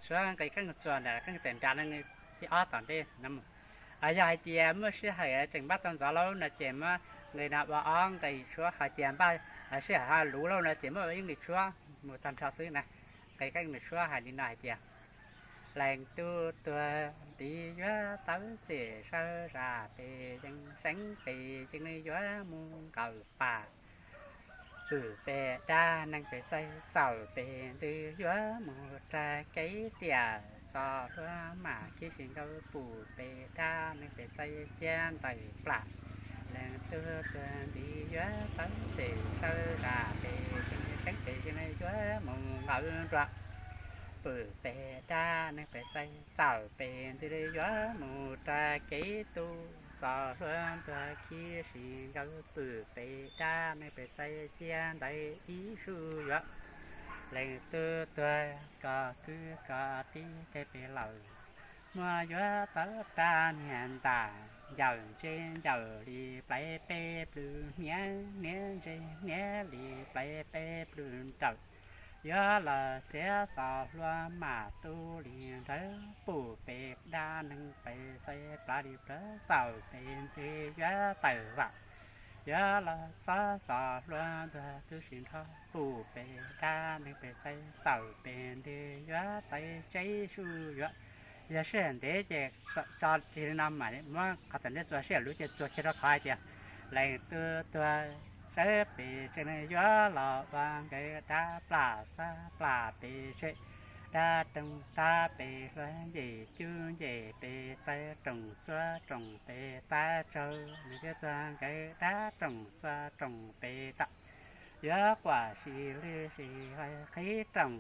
Tshuab nqi keeb txuas ntawm keeb tawm nram no thib ob tom ntej no mus. Yog hais tias muaj sij hawm tseem npaj tau ntxov lawm no ces muab nqi no ua ob nqi tshuab, hais tias npaj sij hawm ho luv lawm no ces muab ua ib nqi tshuab mus tag nrho xwb na. Nqi keeb nqi tshuab hais li no hais tias: Leej tub tuag ntiv yuav tawv xim sawv zam pes yeej seeb pes yeej yuav mus nqawm pam, pwm pes dab neeg pes txaij txaus pes ntws yuav mus rag kev tiam txo hlua mam khib si nkawd pum pes dab neeg pes txaij ciab ntawm plam. Leej tub tuag ntiv yuav tawv xim sawv zam pes yeej seeb pes yeej yuav mus nqawm nruas, pwm pes dab neeg pes txaij txaus pes ntws yuav mus rag kev tu txo hlua ntuag khib si nkawd pwm pes dab neeg pes txaij ciab ntawm ib su yuav. Leej tub tuag koj kwv koj tij tej pes laus, muab yuav tawv rab niag ntam, ncaws ntse ncaws li plawv peb plwm hniav, hniav ntse hniav li plawv peb plwm nrawm. Yuav los txiav txo hlua mam tu li nrawv, pum pes dab neeg pes txaij plav li plawv txaus pes ntws yuav tawm vam. Yuav los txob txo hlua ntuag tu si nrho, pum pes dab neeg pes txaij txaus pes ntws yuav tawv tseb su yuav. Yog sij hawm ntev ces tso tsis li no mas muab qhov txawm ntej txuas, sij hawm luv ces txuas kiag rau qhov hais tias: Leej tub tuag sawv pes tsev neeg yuav los ua nkawd dab plam xab plam pes tseg, dab roog dab pes hlua, nce cub nce pes txaij, rooj xuab rooj pes tab tsaug, leej tub tuag nkawd dab rooj xuab rooj pes tom. Yuav quam si lwj si hlais qhib rooj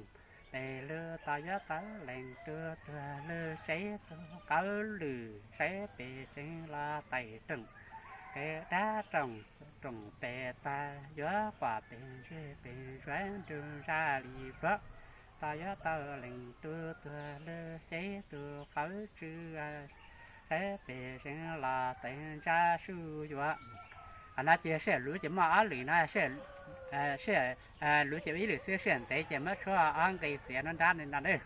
pes lug tos yuav tawv, leej tub tuag lwj tsev tug qauv lwm sawv pes tsev los tais rooj, nkawd dab rooj rooj pes tag, yuav quam pes ntswg pes ntsuav nrug zaj li pluav, tos yuav tau leej tub tuag lwj tsev tug qauv tsw sawv pes tsev los tais ntsa su yuav. Qhov no ces sij hawm luv ces muaj ob lwm no, sij hawm luv ces ib lwm xwb, sij hawm ntev ces muab tshuab ob nqi txiav nruab nrab li no nawb.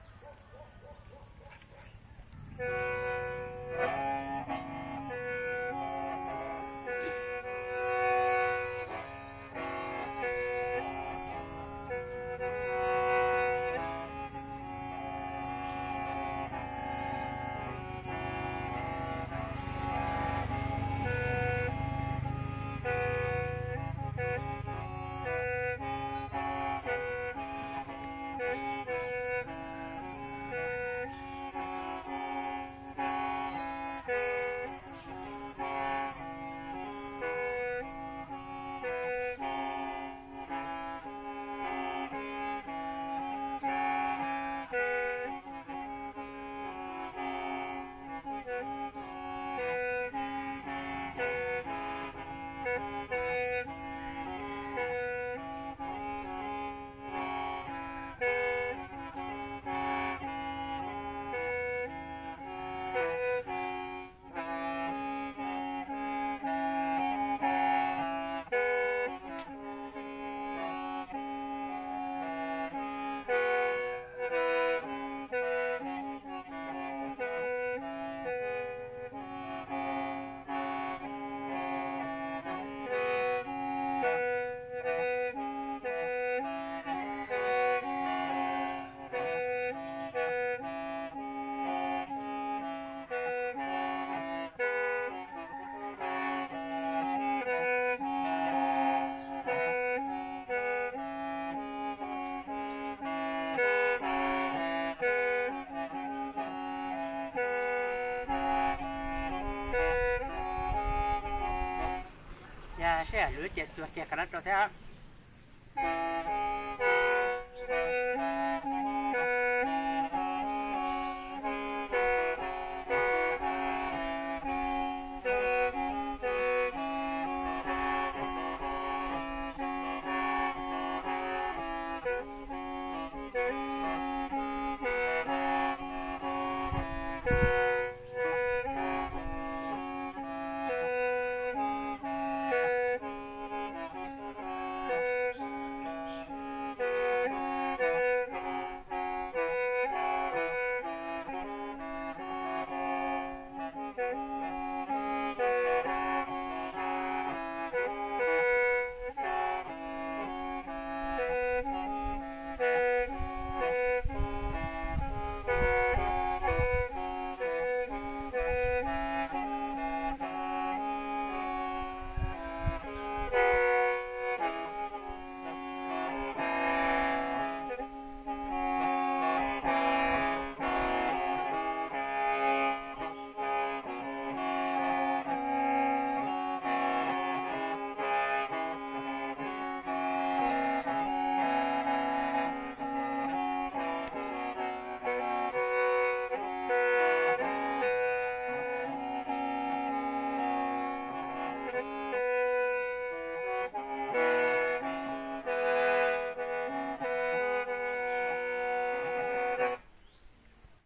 Yog sij hawm luv ces txuas kiag qhov no rau thiab.